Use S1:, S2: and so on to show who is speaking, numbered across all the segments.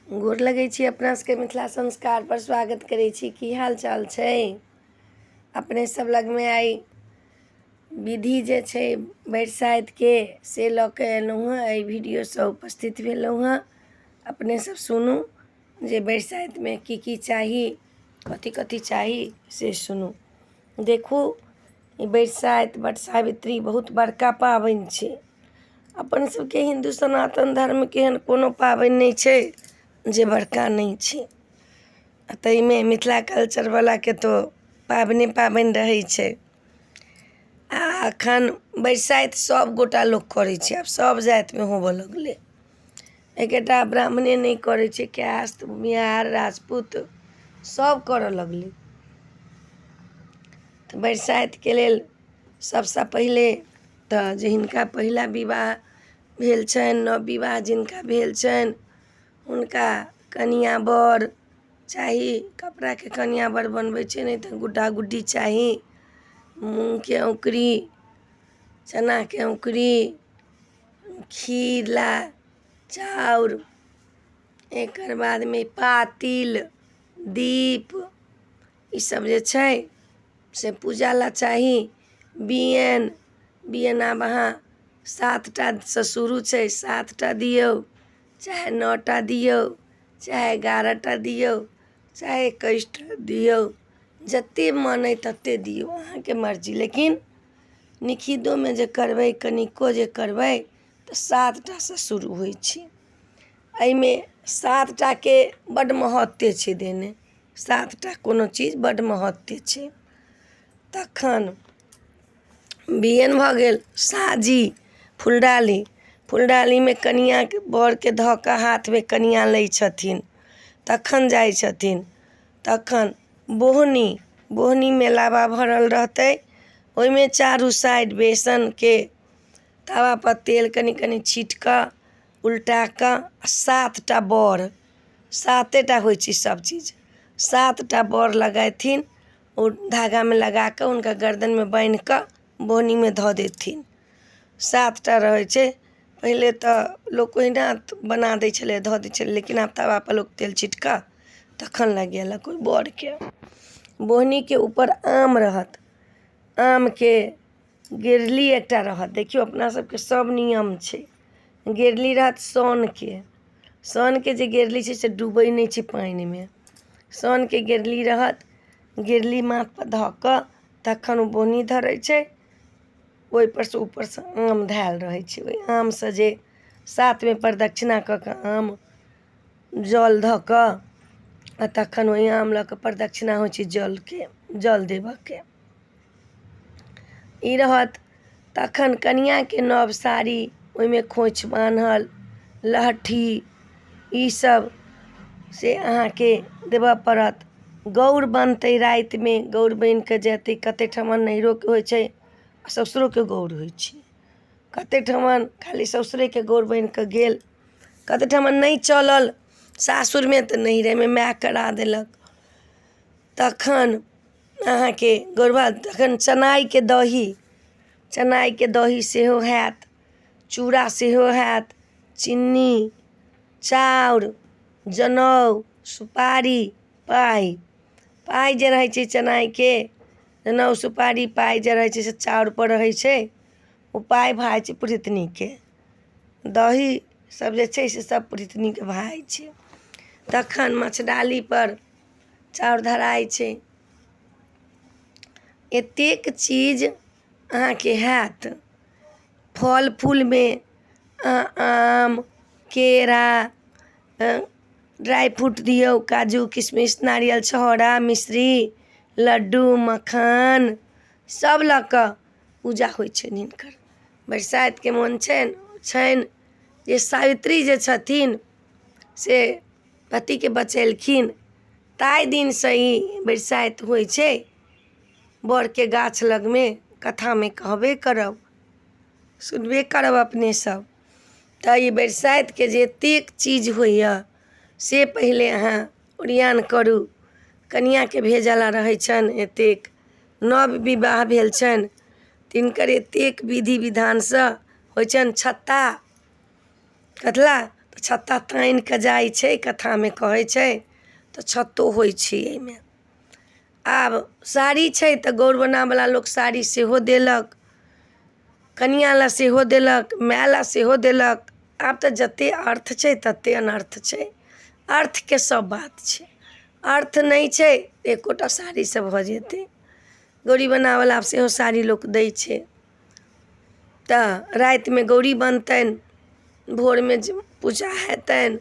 S1: गोर लगै छी अपना सबके मिथिला संस्कारपर स्वागत करै छी। की हाल चाल छै अपने सब लगमे? आइ विधि जे छै बरसाइतके से लऽ कऽ एलहुँ हँ, एहि वीडियोसँ उपस्थित भेलहुँ हँ। अपने सब सुनू जे बरसाइतमे की की चाही, कथी कथी चाही से सुनू। देखू, ई बरसाइत वटसावित्री बहुत बड़का पाबनि छै। अपन सबके हिन्दू सनातन धर्मके एहन कोनो पाबनि नहि छै जे बड़का नहि छै, आ ताहिमे मिथिला कल्चरवलाके तऽ पाबनि पाबनि रहै छै। आ एखन बरसाइत सब गोटा लोक करै छै, आब सब जातिमे होबऽ लगलै। एकेटा ब्राह्मणे नहि करै छै, कायस्थ, भूमिहार, राजपूत सब करऽ लगलै। तऽ बरसाइतके लेल सबसँ पहिले तऽ जे हिनका पहिला विवाह भेल छनि, नव विवाह जिनका भेल छनि, हुनका कनिआँ बर चाही। कपड़ाके कनिआँ बर बनबै छै, नहि तऽ गुड्डा गुड्डी चाही, मूँगके औँकरी, चनाके औँकरी, खीर ला चाउर, एकर बादमे पातिल, दीप, ईसब जे छै से पूजा ला चाही। बियैन, बियैन आब अहाँ 7टासँ शुरू छै, 7टा दियौ, चाहे 9टा दियौ, चाहे 11टा दियौ, चाहे 21टा दियौ, जते मन अइ तते दियौ, अहाँके मर्जी। लेकिन निखिदोमे जे करबै, कनिको जे करबै, तऽ 7टासँ शुरू होइ छै। एहिमे 7टाके बड्ड महत्व छै देने, 7टा कोनो चीज बड्ड महत्व छै। तखन बियैन भऽ गेल, साजी, फुलडाली। फुलडालीमे कनिआँके बरके धऽ कऽ हाथमे कनिआँ लै छथिन, तखन जाइ छथिन। तखन बोहनी, बोहनीमे लाबा भरल रहतै, ओहिमे चारू साइड बेसनके तावापर तेल कनि कनि छीट कऽ उल्टा कऽ 7टा बर, 7टा होइ छै सब चीज, 7टा बर लगेथिन। ओ धागामे लगा कऽ हुनका गर्दनमे बान्हि कऽ बोहनीमे धऽ देथिन। 7टा रहै छै। पहिले तऽ लोक ओहिना बना दै छलै, धऽ दै छलै, लेकिन आब तवापर लोक तेल छीट कऽ तखन लगेलक ओहि बरके। बोहनीके ऊपर आम रहत, आमके गिरली एकटा रहत। देखियौ, अपना सबके सब नियम छै। गिरली रहत सोनके, सोनके जे गिरली छै से डूबै नहि छै पानिमे। सोनके गिरली रहत, गिरली माथपर धऽ कऽ तखन ओ बोहनी धरै छै। ओहिपर सँ ऊपरसँ आम धयल रहै छै। ओहि आमसँ जे 7 बेर प्रदक्षिणा कऽ कऽ आम जल धऽ कऽ आ तखन ओहि आम लऽ कऽ प्रदक्षिणा होइ छै जलके, जल देबऽके ई रहत। तखन कनिआँके नव साड़ी, ओहिमे खोँइछ बान्हल, लहठी, ईसब से अहाँके देबऽ पड़त। गौर बनतै रातिमे, गौर बनि कऽ जेतै। कतेक ठमन नैहरोके होइ छै आ ससुरोके गौर होइ छै। कतेक ठमन खाली ससुरेके गौर बनि कऽ गेल। कतेक ठमन नहि चलल सासुरमे तऽ नैहरेमे माय करा देलक। तखन अहाँके गौरबा, तखन चनाइके दही, चनाइके दही सेहो हैत, चूड़ा सेहो हैत, चिन्नी, चाउर, जनउ, सुपारी, पाइ। पाइ जे रहै छै चनाइके, जनउ, सुपारी, पाइ जे रहै छै से चाउरपर रहै छै। ओ पाइ भाइ छै पुरहितनीके। दही सब जे छै से सब पुरहितनीके भाइ छै। तखन मछडालीपर चाउर धराइ छै। एतेक चीज अहाँके हैत। फल फूलमे आम, केरा, ड्राइ फ्रूट दियौ, काजू, किशमिश, नारियल, छहोरा, मिश्री, लड्डू, मखान, सब लऽ कऽ पूजा होइ छनि हिनकर। बरसाइतके मोन छनि छनि जे सावित्री जे छथिन से पतिके बचेलखिन, ताहि दिनसँ ई बरसाइत होइ छै। बड़के गाछ लगमे कथामे कहबे करब, सुनबे करब अपने सब। तऽ ई बरसाइतके जे एतेक चीज होइए से पहिले अहाँ ओरियान करू। कनिआँके भेजऽ ला रहै छनि एतेक, नव विवाह भेल छनि तिनकर एतेक विधि विधानसँ होइ छनि। छत्ता कथला छत्ता तानिकऽ जाइ छै, कथामे कहै छै तऽ छत्तो होइ छै एहिमे। आब साड़ी छै तऽ गौर बनाबवला लोक साड़ी सेहो देलक, कनिआँ लए सेहो देलक, माय लए सेहो देलक। आब तऽ जते अर्थ छै तते अनर्थ छै। अर्थके सब बात छै, अर्थ नहि छै एकोटा साड़ीसँ भऽ जेतै। गौरी बनाबऽवला सेहो साड़ी लोक दै छै। तऽ रातिमे गौरी बनतनि, भोरमे पूजा हेतनि।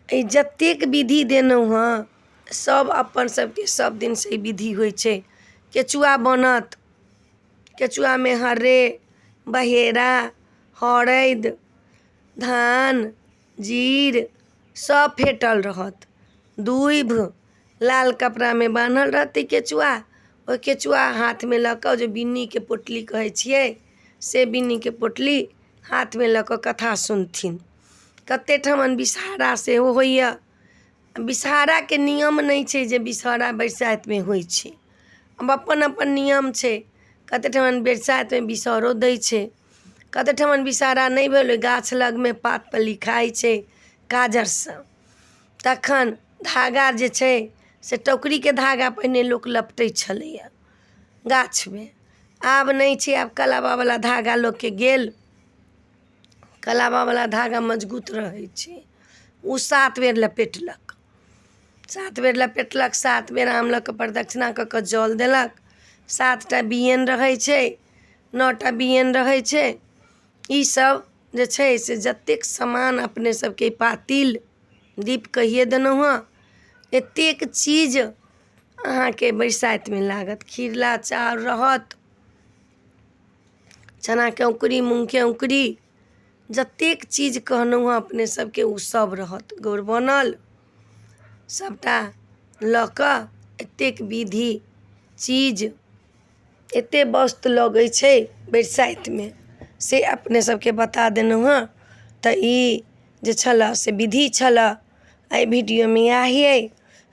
S1: ई जतेक विधि देलहुँ हँ सब अपन सबके सब दिनसँ ई विधि होइ छै। केचुआ बनत, केचुआमे हर्रे बहेरा हरैद धान जीर सब फेटल रहत, दूभि लाल कपड़ामे बान्हल रहतै केचुआ। ओहि केचुआ हाथमे लऽ कऽ जे बिन्नीके पोटली कहै छियै से बिन्नीके पोटली हाथमे लऽ कऽ कथा सुनथिन। कते ठमन विषहारा सेहो होइए। विषहाराके नियम नहि छै जे विषहारा बरसाइतमे होइ छै, आब अपन अपन नियम छै। कते ठमन बरसाइतमे विषहरो दै छै, कते ठमन विषहारा नहि भेल ओहि गाछ लगमे पातपर लिखाइ छै काजरसँ। तखन धागा जे छै से टोकरीके धागा पहिने लोक लपटै छलैए गाछमे, आब नहि छै। आब कलाबावला धागा लोकके गेल, कलाबावला धागा मजगूत रहै छै, ओ 7 बेर लपेटलक, 7 बेर लपेटलक, 7 बेर आम लऽ कऽ प्रदक्षिणा कऽ कऽ जल देलक। 7टा बियैन रहै छै, 9टा बियैन रहै छै। ई सब जे छै से जतेक सामान अपने सबके पातिल दीप कहिए देलहुँ हँ, एतेक चीज अहाँके बरसाइतमे लागत। खीरला चाउर रहत, चनाके औंकुरी, मूँगके औंकुरी, जतेक चीज कहलहुँ हँ अपने सबके ओ सब रहत। गौर बनल सबटा लऽ कऽ एतेक विधि चीज एते वस्तु लगै छै बरसाइतमे, से अपने सबके बता देलहुँ हँ। तऽ ई जे छलऽ से विधि छलऽ। एहि वीडियोमे इएह अइ।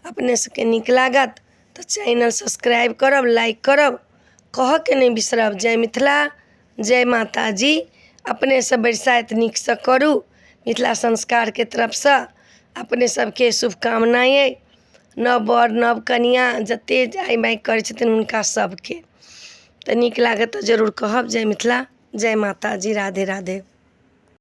S1: अपने सबके नीक लागत तऽ चैनल सब्सक्राइब करब, लाइक करब, कहऽके नहि बिसरब। जय मिथिला, जय माताजी। अपने सब बरसाइत नीकसँ करू। मिथिला संस्कारके तरफसँ अपने सबके शुभकामना अइ। नव वर नव कनिआँ जते आइ माइ करै छथिन हुनका सबके तऽ नीक लागत तऽ जरूर कहब। जय मिथिला, जय माताजी, राधे राधे।